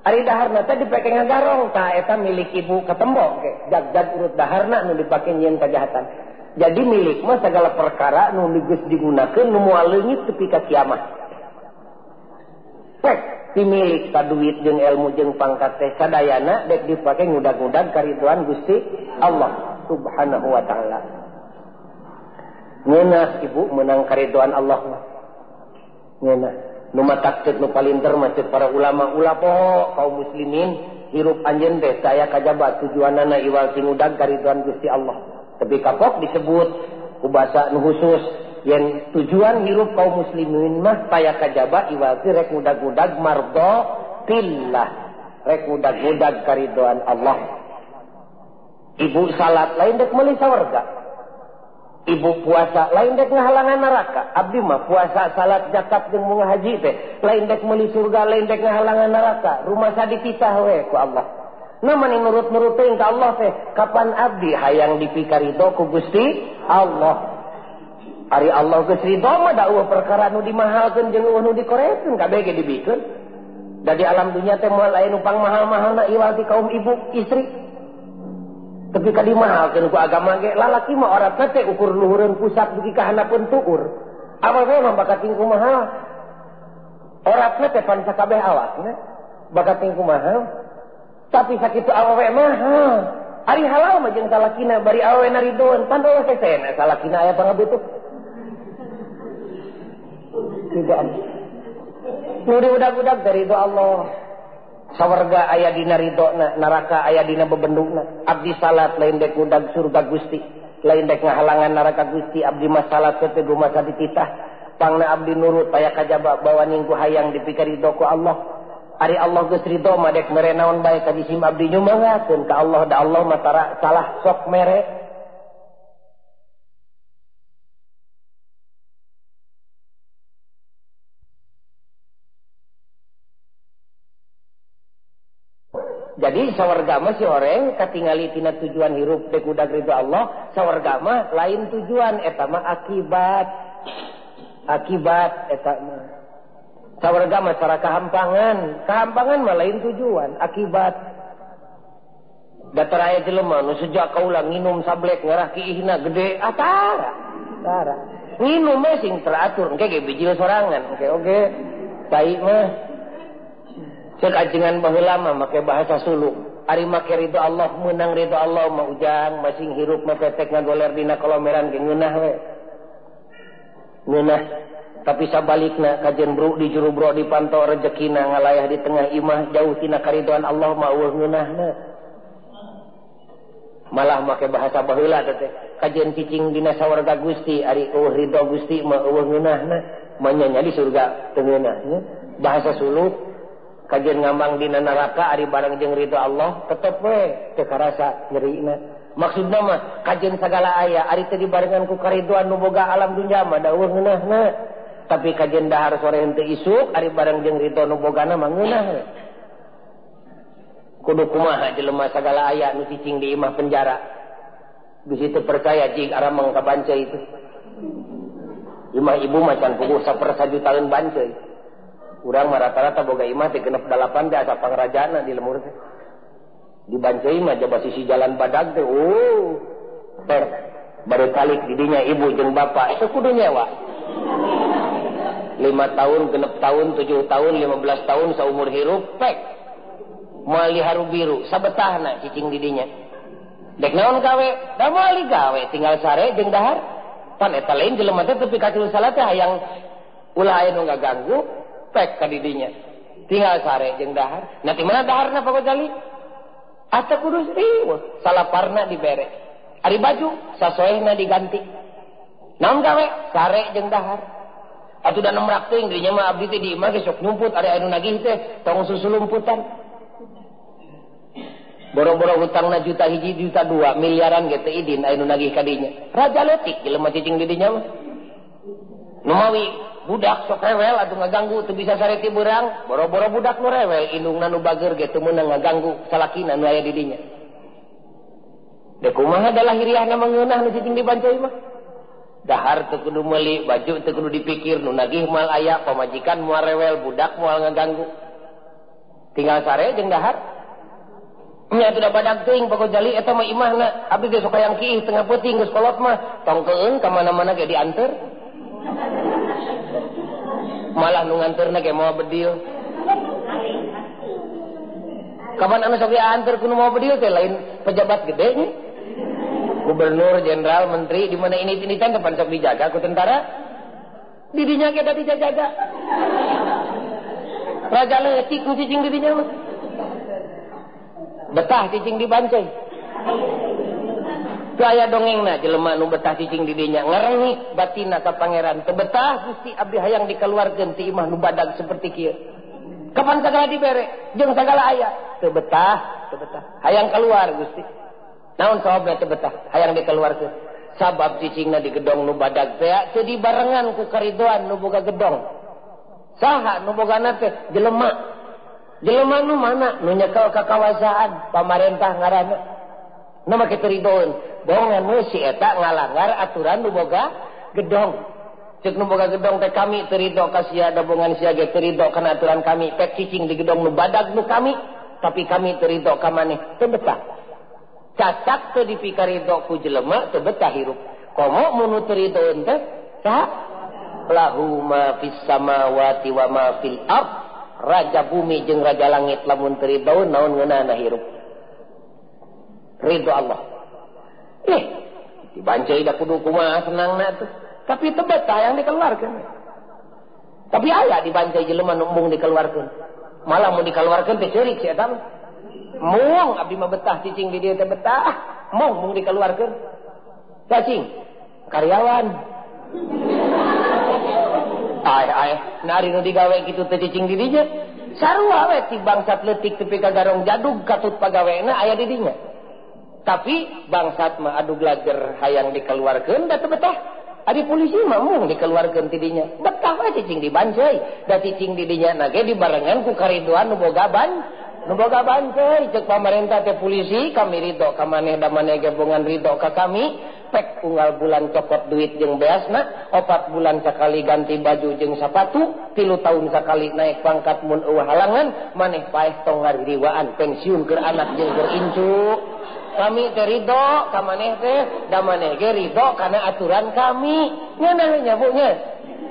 Speaker 1: Ari daharna teh dipake ngagarong tah eta milik ibu ketembok ke jagjag urut daharna nu dipake nyieun kajahatan. Jadi milik mah segala perkara nu geus digunakeun nu moal leungit tepi ka kiamat. Pek dimilik ka duit jeung ilmu jeung pangkat teh sadayana dek dipake ngudag-ngudag kariduan Gusti Allah Subhanahu wa taala. Ngeunah ibu menang kariduan Allah mah. Ngeunah nu matak ceuk nu palinter mah ceuk para ulama ulah poho kaum muslimin hirup anjeun teh saya kajaba tujuanana iwal tingudag kariduan Gusti Allah. Tapi kapok disebut ku basa nu khusus yang tujuan hirup kaum muslimin mah taya kajaba iwal ti rek ngudag-ngudag mardo tillah, rek ngudag-ngudag karidoan Allah. Ibu salat lain dek meuli sawarga, ibu puasa lain dek ngahalangan neraka. Abdi mah puasa salat zakat jeung munga haji teh lain dek meuli surga, lain dek ngahalangan neraka. Rumasa dititah we ku Allah. Nah mani nurut-nurut teuing ka Allah teh kapan abdi hayang dipikarido ku Gusti Allah. Ari Allah geus ridho mah da eueuh perkara nu dimahalkeun jeung eueuh nu dikorekeun kabeh ge dibikeun. Da di alam dunya teh moal aya nu pangmahal-mahalna iwal ti kaum ibu istri. Tapi ka dimahalkeun ku agama ge lalaki mah oratna teh ukur luhureun pusat dugi ka handapeun tuur. Awewe mah bakat tingku mahal. Oratna teh pan sakabeh awakna bakat tingku mahal. Tapi sakitu awewe mahal. Ari halal mah jeung salakina bari awewe naridoeun pan eueuh sesena salakina aya pangabutuh. Tidak nu diudag-udag dari ridho Allah. Sawarga aya dina ridhona, neraka aya dina bebendungna. Abdi salat lain dek ngudag surga Gusti, lain dek ngahalangan neraka Gusti. Abdi mah salat teh gumasa dititah. Pangna abdi nurut aya kajaba bawa ningku hayang dipikaridho ku Allah. Ari Allah geus ridho mah dek mere naon bae ka jisim abdi nyumangakeun ka Allah, da Allah mah tara salah sok mere. Jadi sawarga mah si oreng katingali tina tujuan hirup dek udag ridho Allah, sawarga mah lain tujuan eta mah akibat. Akibat eta mah. Sawarga mah cara kahampangan, kahampangan mah lain tujuan, akibat. Datar aya jelema nu sejak kaula nginum sablek ngarah kiihna gede, ah tara. Tara. Nginum mah sing teratur, engke ge bijil sorangan, engke oge. Tai mah cek ajengan baheula mah make bahasa Sulu. Ari make ridho Allah meunang ridho Allah mah ujang masing hirup mah petek ngagoler dina kolomeran ge ngeunah we. Ngeunah. Tapi sabalikna kajen bro di juru bro dipantau rejekina ngalayah di tengah imah jauh tina karidoan Allah mah eueuh ngeunahna. Malah make bahasa baheula teh kajen cicing dina sawarga Gusti ari eueuh ridho Gusti mah eueuh ngeunahna. Manyanya di surga teu ngeunahnya. Bahasa Sulu kajen ngambang dina neraka ari bareng jeung ridho Allah tetep we teu karasa nyerina. Maksudna mah kajen sagala aya ari teu dibarengan ku karidoan nu boga alam dunya mah da eueuh ngeunahna. Tapi kajen dahar sore henteu isuk ari bareng jeung ridho nu bogana mah ngeunah. Kudu kumaha jelema sagala aya nu cicing di imah penjara. Bisi teu percaya jig arameng ka Banceuy itu. Imah ibu mah can puguh sapersajutaan Banceuy. Urang mah rata-rata boga imah teh 68 teh asa pangrajana di lemur teh. Di Banceuy mah jaba sisi jalan badag teh ter baru kalik didinya ibu jeung bapak teu kudu nyewa. 5 tahun, 6 tahun, 7 tahun, 15 tahun saumur hirup pek. Moal diharu biru sabetahna cicing didinya. Dek naon gawe? Da moal digawe tinggal sare jeung dahar. Pan eta lain jelema teh tepi ka tilu salat teh hayang ulah aya nu ngaganggu pek ka didinya. Tinggal sare jeung dahar. Nah di mana daharna Pak Gojali? Asa kudu riweuh, salaparna dibere. Ari baju sasoehna diganti. Naon gawe? Sare jeung dahar. Atuh da nemrak teuing dirinya mah abdi teh di imah ge sok nyumput ari anu nagih teh tong susulumputan. Boro-boro hutangna juta 1 juta 2 miliaran ge teu idin aya nu nagih ka dinya. Raja leutik jelema cicing di dinya mah. Nu mawi budak sok rewel atuh ngaganggu teu bisa sare ti beurang, boro-boro budak nu rewel indungna nu bager ge teu meunang ngaganggu salakina nu aya di dinya. Dek kumaha da lahiriahna mangeunah nu cicing di Banceuy mah. Dahar teu kudu meuli, baju teu kudu dipikir, nu nagih moal aya, pamajikan moal rewel, budak moal ngaganggu. Tinggal sare jeung dahar. Nya atuh da badag teuing Pak Gojali eta mah imahna, abdi ge sok hayang kiih tengah peuting geus kolot mah, tong keung ka mana-mana ge dianteur. Malah nu nganteurna ge moal bedil. Kapan anu sok dianteur ku nu moal bedil teh lain pejabat gede nya. Gubernur, jenderal, menteri di mana ini kan depan sok dijaga ku tentara. Didinya ge da dijaga. Raja leutik nu cicing didinya mah. Betah cicing di Banceuy. Teu aya dongengna jelema nu betah cicing di dinya ngarengik batinna ka pangeran. Teu betah Gusti abdi hayang dikeluarkeun ti imah nu badag seperti kieu. Kapan sagala dibere jeung sagala aya. Teu betah, teu betah. Hayang keluar Gusti. Naon sababna teu betah hayang dikeluarkeun? Sabab cicingna di gedong nu badag teh teu dibarengan ku karidoan nu boga gedong. Saha nu bogana teh jelema. Jelema nu mana nu nyekel ka kawasaan pamarentah ngaranna. Nu make teu ridoeun. Bongan we si eta ngalanggar aturan nu boga gedong. Ceuk nu boga gedong teh kami teu rido ka sia da bongan sia ge teu rido kana aturan kami. Pek cicing di gedong nu badag nu kami, tapi kami teu rido ka maneh. Teu betah. Cacak teu dipikarido ku jelema teu betah hirup. Komo mun teu ridoeun teh saha? Lahu ma fis samawati wa ma fil ard. Raja bumi jeung raja langit lamun teu ridoeun naon ngeunahna hirup. Ridho Allah. Di Banceuy da kudu kumaha senangna tuh. Tapi teu betah yang dikeluarkeun. Tapi aya di Banceuy jelema nu embung dikeluarkeun. Malah mun dikeluarkeun teh ceurik si eta mah. Mung abdi mah betah cicing di dieu teh betah. Mung mung dikeluarkeun. Cacing karyawan. Ai ai, nari nu digawe kitu teh cicing di dinya. Sarua we ti bangsat leutik tepi ka garong jadug katut pagawena aya di dinya. Tapi bangsat mah adu glager hayang dikeluarkeun da teu betah. Ari polisi mah mung dikeluarkeun ti dinya. Betah we cicing di Banceuy. Da cicing di dinya na ge dibarengan ku karidoan nu boga ban. Nu boga Banceuy ceuk pamarentah teh polisi kami ridho ka maneh da maneh ge bongan ridho ka kami. Pek unggal bulan cokot duit jeung beasna, 4 bulan sakali ganti baju jeung sapatu, 3 tahun sakali naik pangkat mun eueuh halangan, maneh paeh tong ngaririwaan pensiun keur anak jeung keur incu. Kami teh ridho ka maneh teh, da maneh ge ridho kana aturan kami. Ngeunah nya Bu nya.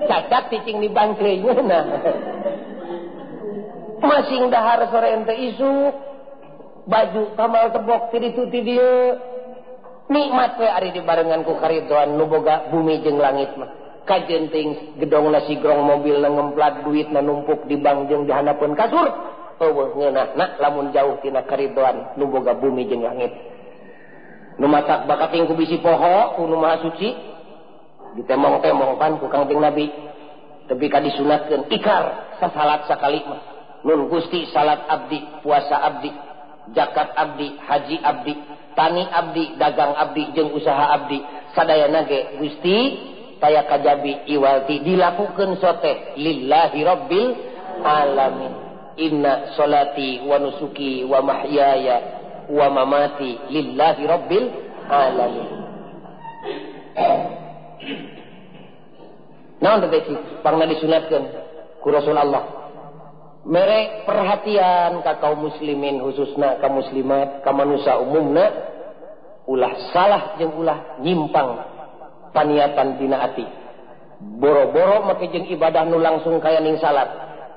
Speaker 1: Cacat cicing di Banceuy ngeunah. Masing dahar sore ente isuk, baju kamal tebok ti ditu ti dieu. Nikmat we ari dibarengan ku karidoan nu boga bumi jeung langit mah. Kajeun teuing gedongna sigrong mobilna ngemplat duitna numpuk di bank jeung dihandapeun kasur. Eueuh ngeunahna lamun jauh tina karidoan nu boga bumi jeung langit. Nu matak bakating ku bisi poho ku nu maha suci ditemong-temong pan ku Kangjeng Nabi. Tepi ka disunatkeun ikar sasalat sakali mah. Nun Gusti salat abdi, puasa abdi, zakat abdi, haji abdi, tani abdi, dagang abdi, jeung usaha abdi, sadayana ge Gusti taya kajabi iwalti dilakukeun sote lillahi rabbil alamin. Inna solati wa nusuki wa mahyaya wa mamati lillahi rabbil alamin. Naon teh cik pangna disunatkeun ku Rasul Allah. Mere perhatian ka kaum muslimin khususna ka muslimat ka manusia umumna ulah salah jeung ulah nyimpang paniatan dina ati. Boro-boro make jeung ibadah nu langsung kaya ning salat.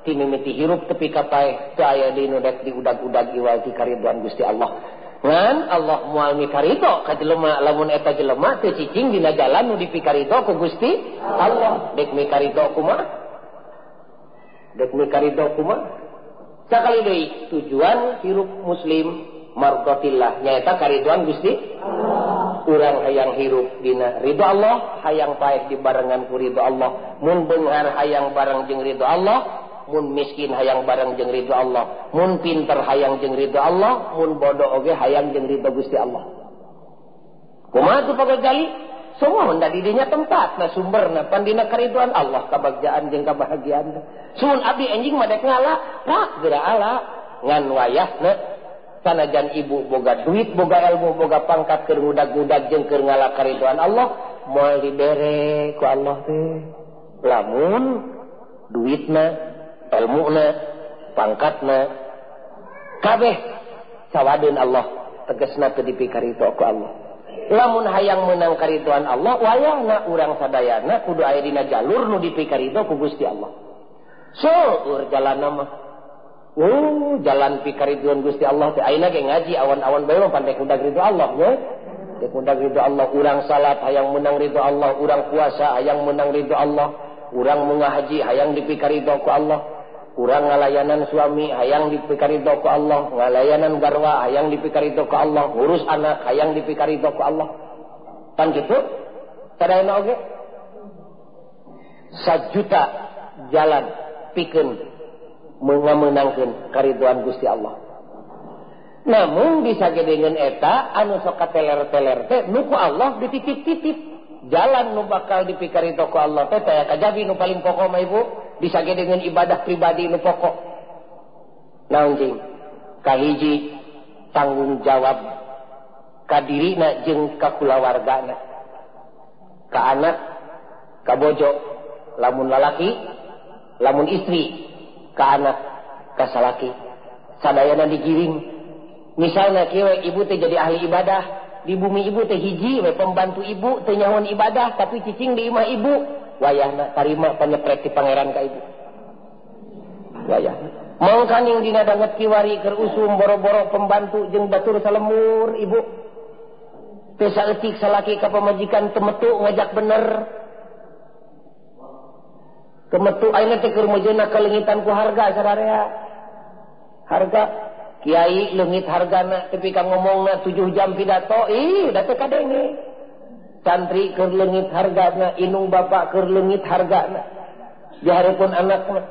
Speaker 1: Ti mimiti hirup tepi ka paeh teu aya deui nu dek diudag-udag iwal ti karidhoan Gusti Allah. Ngan Allah moal mikarido ka jelema lamun eta jelema teu cicing dina jalan nu dipikarido ku Gusti Allah. Dek mikarido kumaha? Dek mikarido kumaha? Sakali deui tujuan hirup muslim mardatillah nyaeta karidoan Gusti Allah. Urang hayang hirup dina ridho Allah, hayang paeh dibarengan ku ridho Allah. Mun beunghar hayang bareng jeung ridho Allah, mun miskin hayang bareng jeung ridho Allah, mun pinter hayang jeung ridho Allah, mun bodoh oge hayang jeung ridho Gusti Allah. Kumaha tuh Pak Ghazali? Semua da di dinya tempatna sumberna pan dina karidoan Allah kabagjaan jeung kabahagiaan. Sumun abdi enjing mah dek ngala, rak geura ala ngan wayahna sanajan ibu boga duit, boga ilmu, boga pangkat keur ngudag-ngudag jeung keur ngala karidoan Allah, moal dibere ku Allah teh. Lamun duitna, ilmuna, pangkatna, kabeh sawadeun Allah, tegasna teu dipikaritu ku Allah. Lamun hayang meunang karidoan Allah, wayahna urang sadayana kudu aya dina jalur nu dipikaritu ku Gusti Allah. Seueur jalanna mah. Jalan pikariduan Gusti Allah teh ayeuna ge ngaji awan-awan bae mah pandai kudag ridho Allah nya. Dek kudag ridho Allah, urang salat hayang meunang ridho Allah, urang puasa hayang meunang ridho Allah, urang mungahaji hayang dipikarido ku Allah, urang ngalayanan suami hayang dipikarido ku Allah, ngalayanan garwa hayang dipikarido ku Allah, ngurus anak hayang dipikarido ku Allah. Pan kitu sadayana oge sajuta jalan pikeun mengameunangkeun karidoan Gusti Allah. Namun bisa gedengeun eta anu sok kateler-teler teh nu ku Allah dititip-titip. Jalan nu bakal dipikarido ku Allah teh taya kajabi nu paling pokok mah ibu, bisa gedengeun ibadah pribadi nu pokok. Naon cing? Kahiji tanggung jawab ka dirina jeung ka kulawargana. Ka anak, ka bojo, lamun lalaki, lamun istri, ka anak, ka salaki. Sadayana digiring. Misalnya kieu ibu teh jadi ahli ibadah, di bumi ibu teh hiji we pembantu ibu teh nyahoan ibadah tapi cicing di imah ibu, wayahna tarima panyepret ti pangeran ka ibu. Wayahna. Mangkaning dina danget kiwari keur usum boro-boro pembantu jeung batur salemur ibu. Teu saeutik salaki ka pamajikan teu metu ngajak bener. Kemetu ayeuna teh keur mejeuna kaleungitan ku harga sararea. Harga kiai leungit hargana tepi ka ngomongna 7 jam pidato, ih da teu kadenge. Santri keur leungit hargana, indung bapak keur leungit hargana. Di hareupeun anakna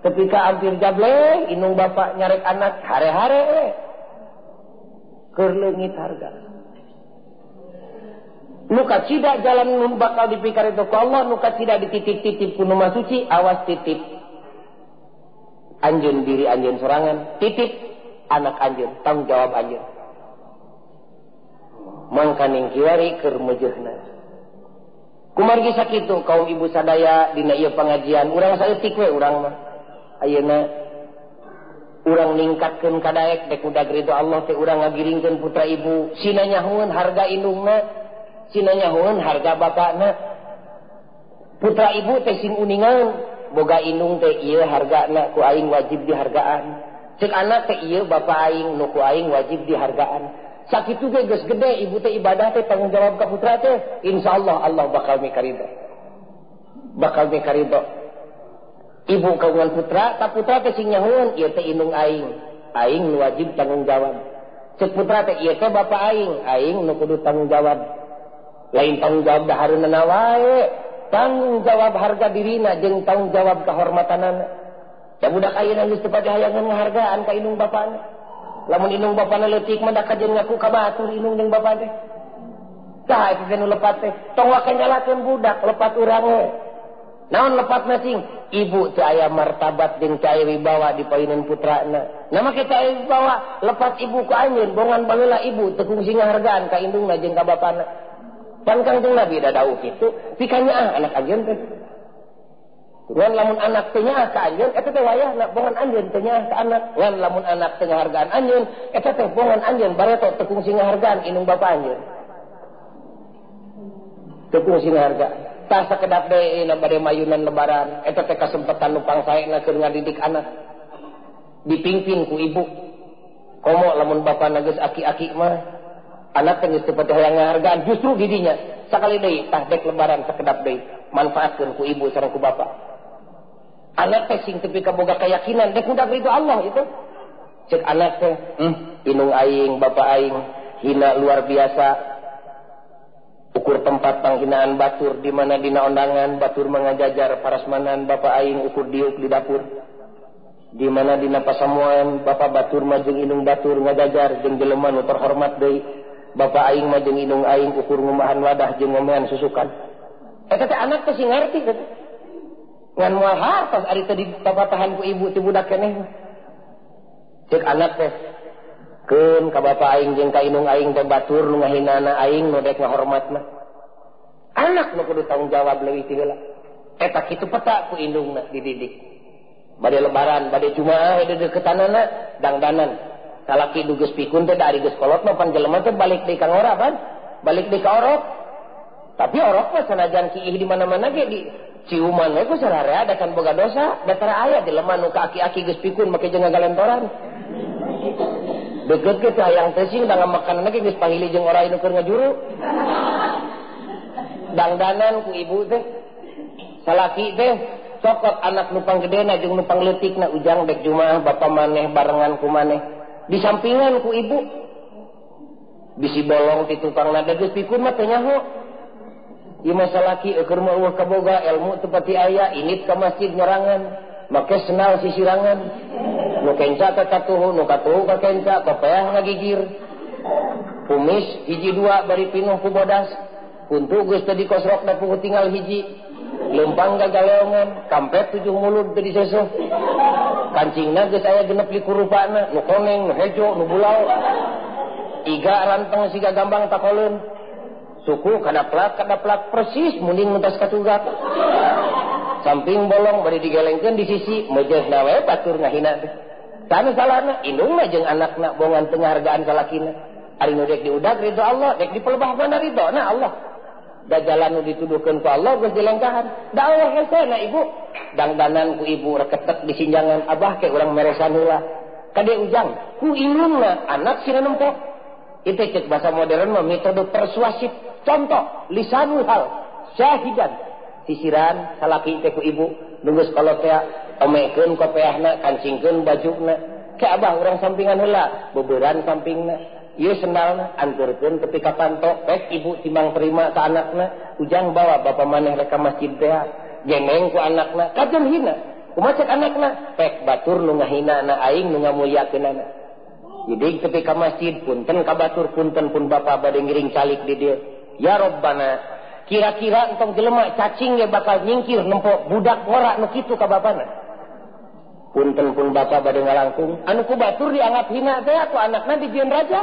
Speaker 1: tepi ka ampir jableh, indung bapak nyarek anak hare-hare. Keur leungit harga. Nu kacida jalan nu bakal dipikaritu ku Allah, nu kacida dititip-titip ku nu Maha Suci, awas titip anjeun diri anjeun sorangan, titip anak anjeun, tanggung jawab anjeun. Mangkaning kiwari keur meujeuhna. Kumargi sakitu kaum ibu sadaya dina ieu pangajian, urang saeutik we urang mah. Ayeuna urang ningkatkeun kadaek dek udag ridho Allah teh urang ngagiringkeun putra ibu, sina nyahoeun harga indungna, sina nyahoeun harga bapakna. Putra ibu teh sing uningan, boga indung teh ieu hargana ku aing wajib dihargaan. Cek anak teh ieu bapa aing nu ku aing wajib dihargaan. Sakitu ge geus gede ibu teh ibadah teh tanggung jawab ka putra teh, insyaallah Allah bakal mikarido. Bakal mikarido. Ibu kagungan putra, ta putra teh sing nyahoeun ieu teh indung aing, aing nu wajib tanggung jawab. Cek putra teh ieu teh bapa aing, aing nu kudu tanggung jawab. Lain tanggung jawab dahareunana wae, tanggung jawab harga dirina jeung tanggung jawab kahormatanana. Da budak ayeuna geus teu hayangan ngahargaan ka indung bapana. Lamun indung bapana leutik mah da kajeun ngaku ka batur indung jeung bapa teh. Saha eta teh nu lepat teh? Tong waka nyalakeun budak, lepat urang we. Naon lepatna cing? Ibu teu aya martabat jeung teu aya wibawa di payunan putrana. Nah make teu aya wibawa, lepat ibu ku anjeun, bongan baheula ibu teu kungsi ngahargaan ka indungna jeung ka bapana. Pan Kangjeng Nabi da dawuh kitu, pikanyaah anak anjeun teh. Ngan lamun anak teh nyaah ka anjeun eta teh wayahna bongan anjeun teh nyaah ka anak. Ngan lamun anak teh ngahargaan anjeun eta teh bongan anjeun bareto teu kungsi ngahargaan indung bapa anjeun. Teu kungsi ngahargaan. Tah sakedap deui na bade mayunan lebaran eta teh kasempetan nu pangsaena keur ngadidik anak. Dipimpin ku ibu. Komo lamun bapana geus aki-aki mah anak teh geus teu pati hayang ngahargaan justru didinya sakali deui tah dek lebaran sakedap deui manfaatkeun ku ibu sareng ku bapa. Anak teh sing tepi kaboga keyakinan dek udah ridho Allah itu. Cek anak teh, indung aing, bapa aing hina luar biasa. Ukur tempat panghinaan batur di mana dina ondangan batur mangajajar parasmanan bapa aing ukur diuk di dapur. Di mana dina pasamuan bapa batur mah jeung indung batur ngajajar jeung jelema nu terhormat deui. Bapa aing mah jeung indung aing ukur ngumahan wadah jeung ngomean susukan. Eta teh anak teh sing ngarti teh. Ngan moal hartos ari teh dipapatahan ku ibu ti budak keneh. Cek anak teh keun ka bapa aing jeung ka indung aing teh batur nu ngahinana aing nu dek ngahormatna. Anak nu kudu tanggung jawab leuwih ti heula. Eta kitu peta ku indungna dididik. Bade lebaran, bade jumaah dedeketanana dangdanan. Salaki nu geus pikun teh da ari geus kolot mah pan jelema teh balik deui ka ngora pan. Balik deui ka orok. Tapi orok mah sanajan kiih di mana-mana ge di ciuman we ku sararea da kan boga dosa, da tara aya jelema nu ka aki-aki geus pikun make jeung ngagalentoran. Deukeut ge teh hayang teh sing da ngamakanna ge geus pahili jeung orai nu keur ngajuru. Dangdanan ku ibu teh. Salaki teh cokot anak nu panggedena jeung nu pangleutikna ujang dek jumaah bapa maneh barengan ku maneh. Disampingan ku ibu. Bisi bolong ti tukangna da geus pikun mah teu nyaho. Ieu mah salaki eueuh mah eueuh kaboga ilmu teu pati aya init ka masjid nyerangan make senal sisirangan nu kenca ka katuhu nu katuhu ka kenca kopeah ngagigir kumis hiji dua bari pinuh ku bodas kuntu geus teu dikosrok da puguh tinggal hiji lempang gagaleongan kampet 7 mulud teu diseseuh kancingna geus aya 26 rupana nu koneng nu hejo nu bulau iga ranteng siga gambang takoleun suku kadaplak persis munding mentas katugak samping bolong bari digelengkeun di sisi mejehna we batur ngahina teh sana salahna indungna jeung anakna bongan teu ngahargaan salakina ari nu dek diudag ridho Allah dek dipelebah mana ridhona Allah da jalan nu dituduhkeun ku Allah geus dilengkahan da Allah hesena ibu dangdanan ku ibu reketek di sinjangan abah ke urang meresan heula kade ujang ku indungna anak sina nempo. Itu cek bahasa modern mah metode persuasif. Contoh lisanul hal syahidan sisiran salaki teh ku ibu nunggu sekolah teh omekeun kopeahna kancingkeun bajuna ke abah urang sampingan heula beberan sampingna ieu sendalna anturkeun tepi ka panto pek ibu timbang terima ka anakna ujang bawa bapa maneh rek ka masjid teh geneng ku anakna kajen hina kumaha cek anakna pek batur nu ngahina na aing nu ngamuliakeunana. Jadi ketika masjid punten kabatur punten pun bapa bade ngiring calik di dia. Ya Robbana, kira-kira entong jelema cacing ge bakal nyingkir nempo budak ngora nu kitu ka bapana. Punten pun bapa bade ngalangkung, anu ku batur dianggap hina teh ku anakna dijieun raja.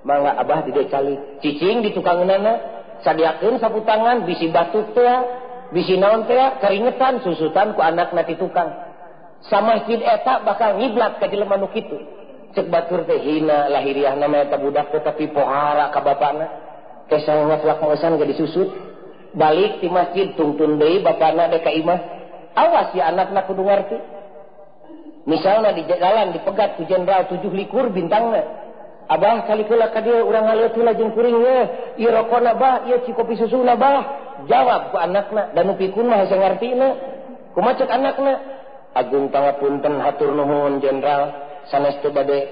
Speaker 1: Mangga abah di dieu calik, cicing di tukangeunana, sadiakeun sapu tangan bisi batuk teh, bisi naon teh, keringetan susutan ku anakna di tukang. Samasjid eta bakal ngiblat ka jelema nu kitu. Cek batur teh hina lahiriah nama eta budak teh tapi pohara ka bapana teh sangat lakmosan ge disusut balik ti masjid tungtun deui bapana dek ka imah awas ya anakna kudu ngarti misalna di jalan dipegat ku jenderal 7 likur bintangna abah kali heula ka dieu urang ngaleut heula jeung kuring ye ieu rokona bah ieu cikopi susuna bah jawab ku anakna da nu pikun mah hese ngartina kumaha cek anakna agung pangapunten hatur nuhun jenderal sanes teu bade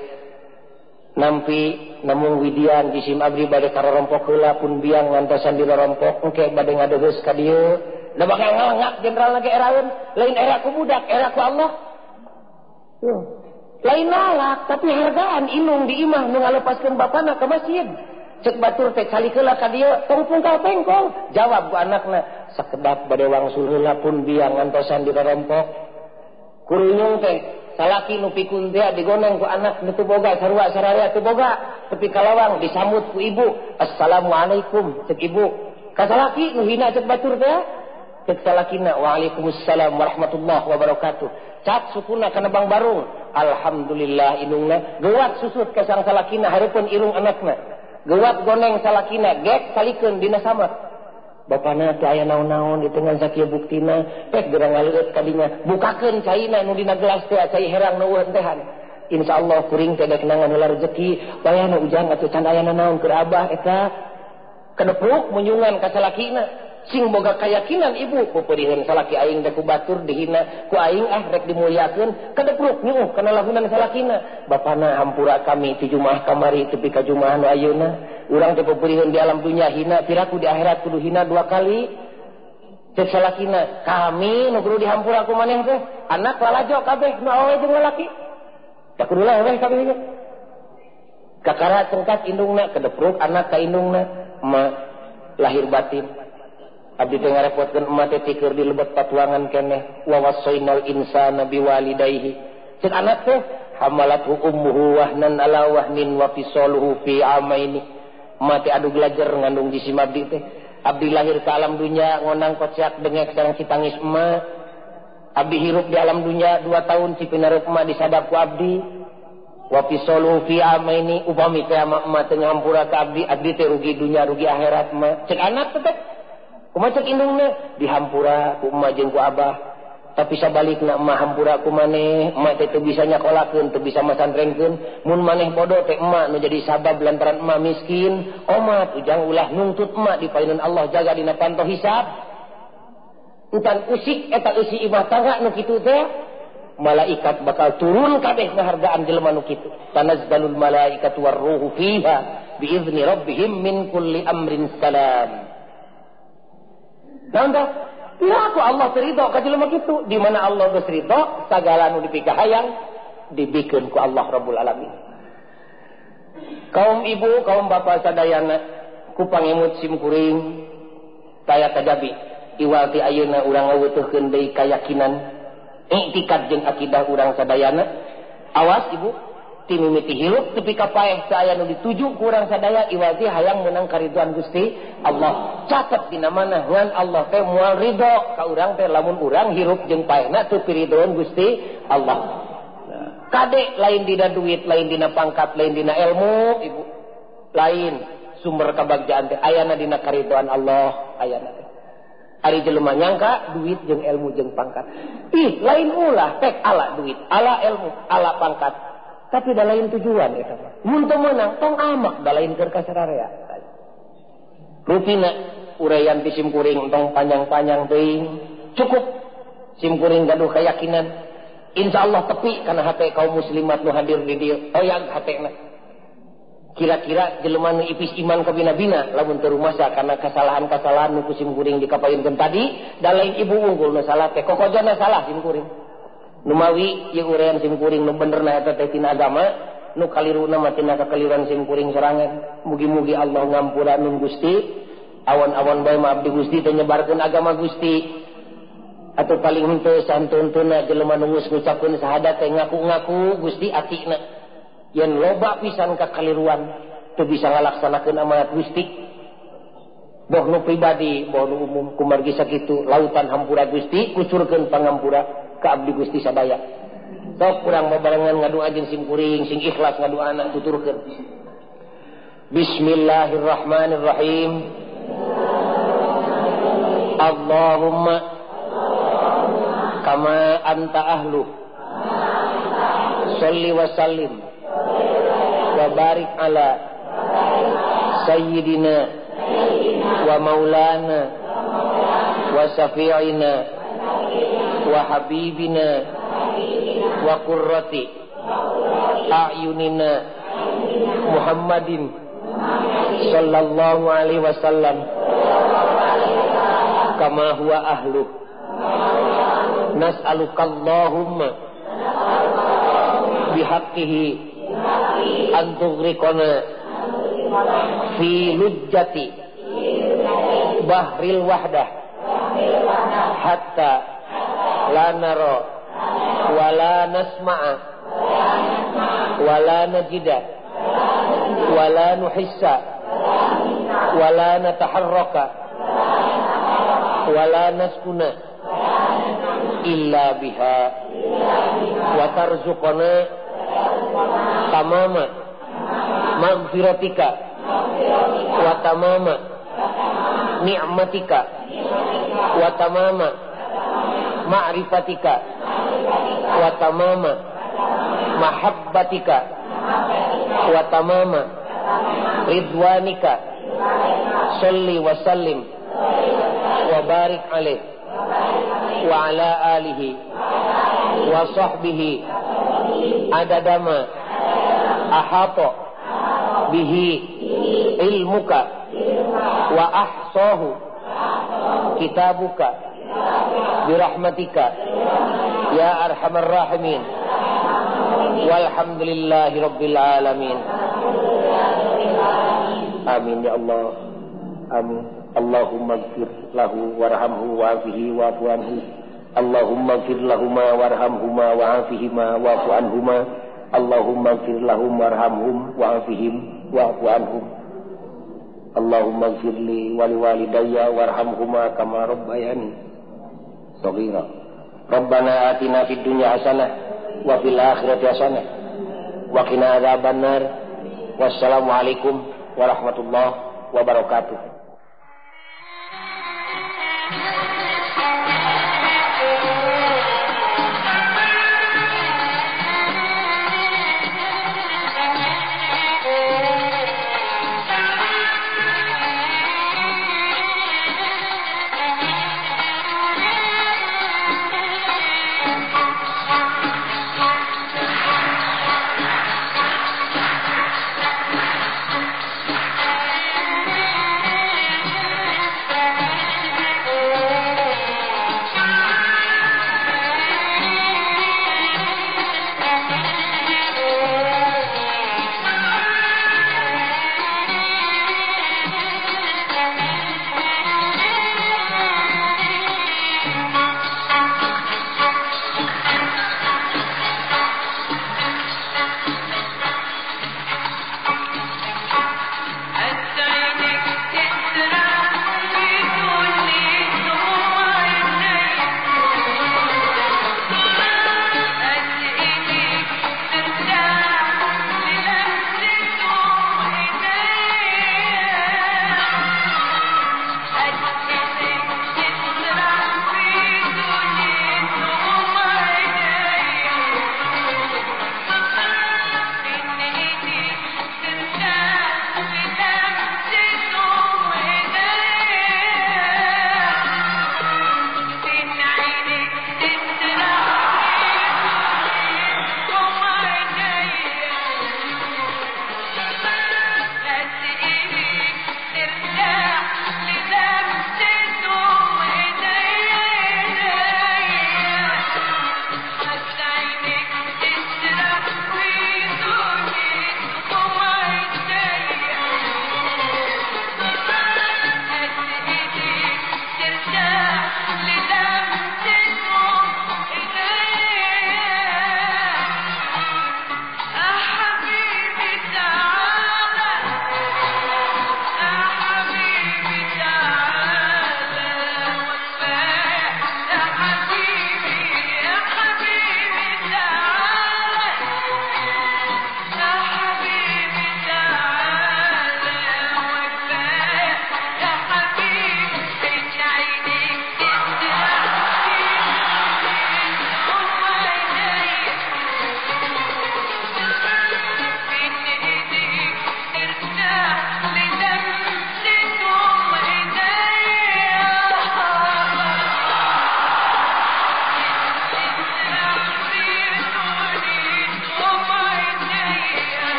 Speaker 1: nampi namung widian jisim abdi bade karorompok heula pun biang ngantosan di rorompok engke bade ngadeheus ka dieu da bakal ngalengak jenderal ge eraeun lain era ku budak era ku Allah lain nalak tapi hargaan indung di imah nu ngalepaskeun bapana ka masjid cek batur teh calik heula ka dieu tong pungkal pengkol jawab ku anakna sakedap bade wangsul heula pun biang ngantosan di rorompok kurunyung teh salaki nu pikun teh digoneng ku anak nu teu boga sarua saraya teu boga tepi ka lawang disambut ku ibu assalamualaikum cek ibu Ka salaki nu hina cek batur teh. Cek salakina waalaikumsalam warahmatullahi wabarakatuh. Cat sukuna kana bang barung. Alhamdulillah indungna gewat susut ka sang salakina hareupeun irung anakna. Gewat goneng salakina gek salikeun dina samak. Bapana teu aya naon-naon di tengah sakieu buktina pek gerang ngaleueut ka dinya bukakeun caina nu dina gelas teh cai herang nu eueuh tehan. Insyaallah kuring teh dek nangan heula rezeki wayahna ujang atuh can aya naon keur abah eta kedepruk munyungan ka salakina sing boga kayakinan ibu pupuriheun salaki aing teh ku batur dihina ku aing ah rek dimuliakeun kedepruk nyuuh kana lagunan salakina bapana hampura kami ti jumaah kamari tepi ka jumaah nu ayeuna urang teh pupuriheun di alam dunya hina piraku di akhirat kudu hina dua kali cek salakina kami nu kudu dihampura ku maneh teh anak lalajo kabeh nu awewe jeung lalaki da kudu leweh kabeh ge kakara cengkat indungna kedepruk anak ka indungna ma lahir batin abdi teh ngarepotkeun emak teh tikeur di lebet patuangan keneh wa wasainal insana biwalidayhi cek anak teh hamalathu ummuhu wahnan ala wahnin wa fisaluhu fi amaini emak teh adu gelajer ngandung jisim abdi teh abdi lahir ke alam dunya ngonang kociak dengek sareng citangis emak abdi hirup di alam dunya 2 tahun cipinareup emak disadap ku abdi wa fisaluhu fi amaini upami teh emak teh ngahampura ka abdi abdi teh rugi dunya rugi akhirat emak cek anak teh kumaha cek indungna dihampura ku emak jeung ku abah tapi sabalikna emak hampura ku maneh emak teh teu bisa nyakolakeun teu bisa masantrenkeun mun maneh bodoh teh emak nu jadi sabab lantaran emak miskin omat ujang ulah nuntut emak dipayunan Allah jaga dina panto hisab entan usik eta eusi imah tangga nu kitu teh malaikat bakal turun kabeh ngahargaan jelema nu kitu tanazzalul malaikatu warruhu fiha biizni rabbihim min kulli amrin salam. Naon tah? Piraku Allah ridho ka jelema kitu. Di mana Allah geus ridho, sagala nu dipikahayang dibikeun ku Allah Rabbul Alamin. Kaum ibu, kaum bapa sadayana, ku pangemut sim kuring taya kajabi iwal ti ayeuna urang ngaweutuhkeun deui kayakinan iktikad jeung akidah urang sadayana. Awas ibu, ti mimiti hirup tepi ka paeh saaya nu dituju ku urang sadaya iwal ti hayang meunang kariduan Gusti Allah. Catet dina mana ngan Allah teh moal ridho ka urang teh lamun urang hirup jeung paehna teu piridoan Gusti Allah. Nah, kade lain dina duit, lain dina pangkat, lain dina ilmu, ibu. Lain sumber kabagjaan teh ayana dina karidoan Allah, ayana teh. Ari jelema nyangka duit jeung ilmu jeung pangkat. Ih, lain ulah pek ala duit, ala ilmu, ala pangkat. Tapi da lain tujuan eta mah. Mun teu meunang tong amak da lain keur kasararea. Rupina uraian ti simkuring tong panjang-panjang teuing. Cukup simkuring gaduh keyakinan. Insyaallah tepi kana hate kaum muslimat nu hadir di dieu. Hoyang hatena. Kira-kira jelema nu ipis iman kabina-bina lamun teu rumasa kana kesalahan-kesalahan nu ku simkuring dikapayunkeun tadi, da lain ibu unggul nu salah teh kokojona salah simkuring. Numawi ieu uraian simkuring nu benerna eta teh tina agama, nu kaliruna mah tina kakaliruan simkuring sorangan. Mugi-mugi Allah ngampura nun Gusti. Awan-awan bae mah abdi Gusti teh nyebarkeun agama Gusti. Atau paling henteu santuntuna jelema nu geus ngucapkeun syahadat teh ngaku-ngaku Gusti atina. Yen loba pisan kakaliruan teu bisa ngalaksanakeun amanat Gusti. Boh nu pribadi, boh nu umum kumargi sakitu lautan hampura Gusti kucurkeun pangampura ka abdi Gusti sadaya. Sok urang babarengan ngadua jeung simkuring sing ikhlas ngaduana tuturkeun. Bismillahirrahmanirrahim. Allahumma kama anta ahlu sholli wa sallim wa barik ala sayyidina wa maulana wa syafi'ina wa habibina wa qurrati a'yunina Muhammadin sallallahu alaihi wasallam kama huwa ahlu nas'aluka Allahumma bihaqqihi an tughriqana fi lujjati bahril wahdah hatta la nara wa la nasma'a wa la najida wa la nuhissa wa la nataharraka Wala naskuna illa biha wa tarzuqana tamama maghfiratika wa tamama ni'matika wa tamama ma'rifatika wa tamama mahabbatika wa tamama ridwanika. Salli wa sallim wa barik alaih wa ala alihi wa sahbihi adadama ahata bihi ilmuka wa ahsahu kitabuka birahmatika ya arhamar rahimin. Walhamdulillahi rabbil alamin. Amin ya Allah. Amin. Allahumma ighfir lahu warhamhu wa'afihi wa'fu anhu. Allahumma ighfir lahuma warhamhuma wa'afihima wa'fu anhuma. Allahumma ighfir lahum warhamhum wa'afihim wa'fu anhum. Allahumma ighfir li wa liwalidayya warhamhuma kama rabbayani shaghira. Rabbana atina fid dunya hasanah wa fil akhirati hasanah wa qina adzabannar. Wassalamualaikum warahmatullahi wabarakatuh.